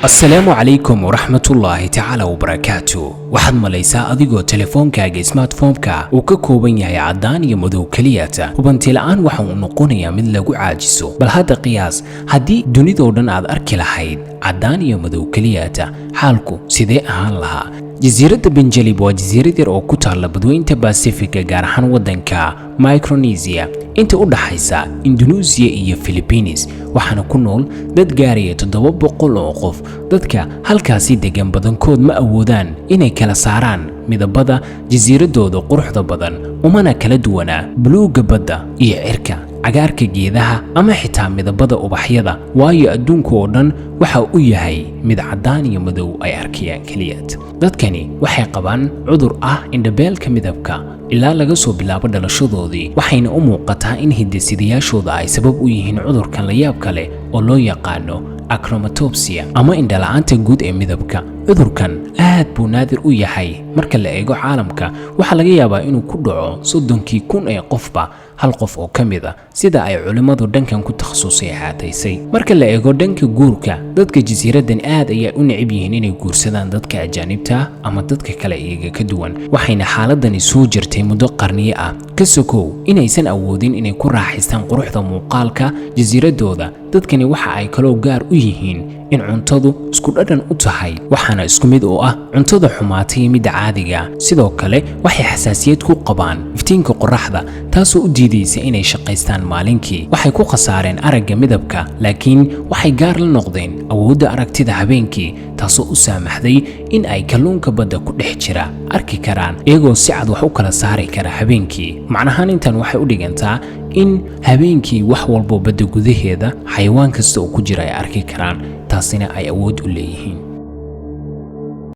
Asalaamu calaykum waraxmatullaahi tacaala wabarakaatu. Waxaad malaysaa adigoo telefoonkaaga smartphone-ka uu ka kooban yahay caddaan iyo madow keliyata. Hubanti la'aan waxa uu noqonayaa mid lagu caajiso. Bal hadda qiyaas haddii dunidoo dhan aad arki lahayd caddaan iyo madow keliyata, xaalku sidee ahaan lahaa? Jasiiradda Benjelib waa jasiirad yar oo ku taalla badweynta Basifiga, gaar ahaan waddanka Micronesia, inta u dhaxaysa Indonesia iyo Philippines, waxaana ku nool dad gaaraya 700 oo qof. Dadka halkaasi degan badankood ma awoodaan inay kala saaraan midabada jasiiraddooda quruxda badan, umana kala duwanaa buluugga badda iyo cirka, cagaarka geedaha ama xitaa midabada ubaxyada, waayo adduunka oo dhan waxa uu yahay mid caddaan iyo madow ay arkayaan keliyad. Dadkani waxay qabaan cudur ah indhabeelka midabka ilaa laga soo bilaabo dhalashadoodii, waxayna u muuqataa in hidde-sidayaashooda ay sabab u yihiin cudurkan layaabka leh oo loo yaqaano achromatopsia ama indhala'aanta guud ee midabka. Cudurkan aad buu naadir u yahay marka la eego caalamka. Waxaa laga yaabaa inuu ku dhaco 30kii kun ee qofba hal qof oo ka mid a, sida ay culimmadu dhankan ku takhasusay caadaysay. Marka la eego dhanka guurka, dadka jasiiraddan aad ayaa u necib yihiin inay guursadaan dadka ajaanibta ama dadka kale iyaga ka duwan, waxayna xaaladani soo jirtay muddo qarniyo ah. Ka sokow inaysan awoodin inay ku raaxaystaan quruxda muuqaalka jasiiraddooda, dadkani waxa ay kaloo gaar u yihiin in cuntadu isku dhadhan u tahay, waxaana isku mid u ah cuntada xumaatay iyo midda caadiga. Sidoo kale waxay xasaasiyad ku qabaan iftiinka qorraxda, taasoo u diidaysa inay shaqaystaan maalinkii. Waxay ku khasaareen aragga midabka, laakiin waxay gaar la noqdeen awoodda aragtida habeenkii, taasoo u saamaxday in ay kalluunka badda ku dhex jira arki karaan, iyagoo si cad wax u kala saari kara habeenkii. Macnahaan intan waxay u dhigantaa in habeenkii wax walbo badda gudaheeda, xayawaan kasta oo ku jira, ay arki karaan, taasina ay awood u leeyihiin.